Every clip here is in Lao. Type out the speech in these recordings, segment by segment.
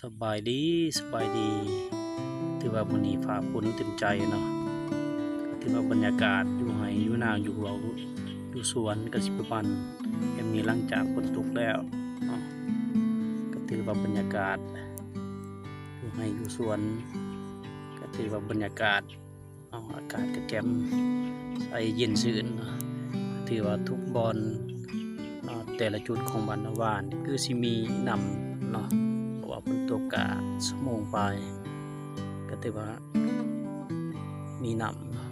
ສະບາຍດີ ສະບາຍດີ. ຖືວ່າມື້ນີ້ຟ້າຝົນເຕັມໃຈເນາະ. ຖືວ່າບັນຍາກາດຢູ່ໄຮ່ຢູ່ນາ ຢູ່ເຫືອ ຢູ່ສວນກະຊິປະມານແບບນີ້ ຫຼັງຈາກຝົນຕົກແລ້ວເນາະ. ກະຖືວ່າບັນຍາກາດຢູ່ໄຮ່ຢູ່ສວນ ກະຖືວ່າບັນຍາກາດ ເນາະ ອາກາດກະແຈ່ມໃສເຢັນຊື່ນເນາະ. ຖືວ່າທຸກບ່ອນເນາະ ແຕ່ລະຈຸດຂອງບ້ານນາຫວ້ານຄືຊິມີນ້ຳເນາະ ເພາະວ່າຝົນຕົກກະຊົ່ວໂມງປາຍ ກະຖືວ່າມີນ້ຳເນາະ.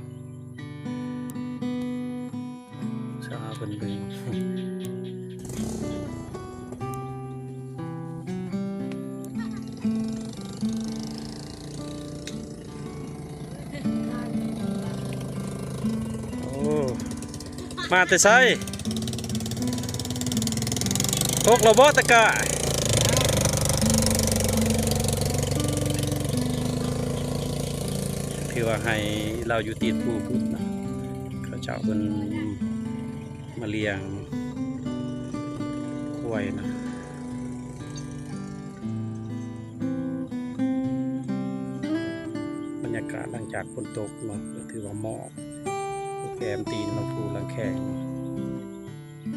ສາເພິ່ນເບິ່ງ ໂອ້ ມາແຕ່ໃສ? ຕົກແລ້ວບໍ່ຕະກະ? ຖືວ່າໄຮ່ລາວຢູ່ຕີນພູພຸ້ນນະ ເຂົາເຈົ້າເພິ່ນ ມາລ້ຽງຄວາຍນະ. ບັນຍາກາດຫຼັງຈາກຝົນຕົກເນາະ ກະຖືວ່າໝອກແກ້ມຕີນເນາະ ພູຫຼັງແຂ້ງ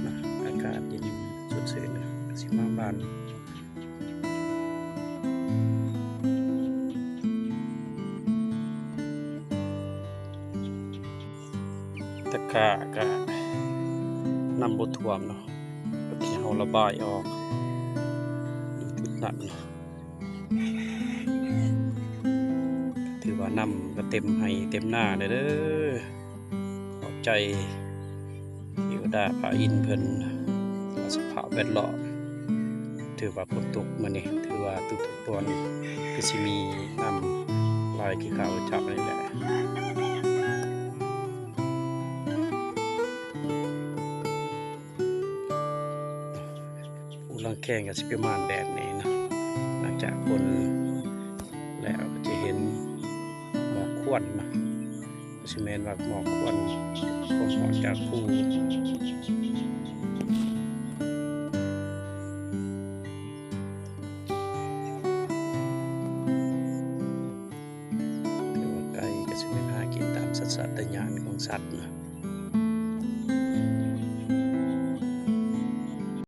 ນະ ອາກາດເຢັນສົດຊື່ນ ກະຊິມາບ້ານ ຕະກະກະນ້ຳບໍ່ຖ້ວມເນາະ ກະທີ່ເຮົາລະບາຍອອກຢູ່ຈຸດນັ້ນເນາະ. ຖືວ່ານ້ຳກະເຕັມໄຮ່ເຕັມນາແລ້ວເດີ. ຂອບໃຈເທວະດາພະອິນເພິ່ນ ສະພາບແວດລ້ອມ. ຖືວ່າຝົນຕົກມື້ນີ້ ຖືວ່າທຸກໆບ່ອນຄືຊິມີນ້ຳຫຼາຍຄືຂ້າພະເຈົ້ານີ້ແຫຼະ. ພູຫຼັງແຂ້ງກະຊິປະມານແບບນີ້ເນາະ. ຫຼັງຈາກຝົນແລ້ວກະຈະເຫັນໝອກຄວັນເນາະ. ກະຊິແມ່ນວ່າໝອກຄວັນ ຄວາມຮ້ອນຈາກພູ. ຖືວ່າໄກ່ກະຊິແມ່ນຫາກິນຕາມສັນຊາດຕະຍານຂອງສັດເນາະ.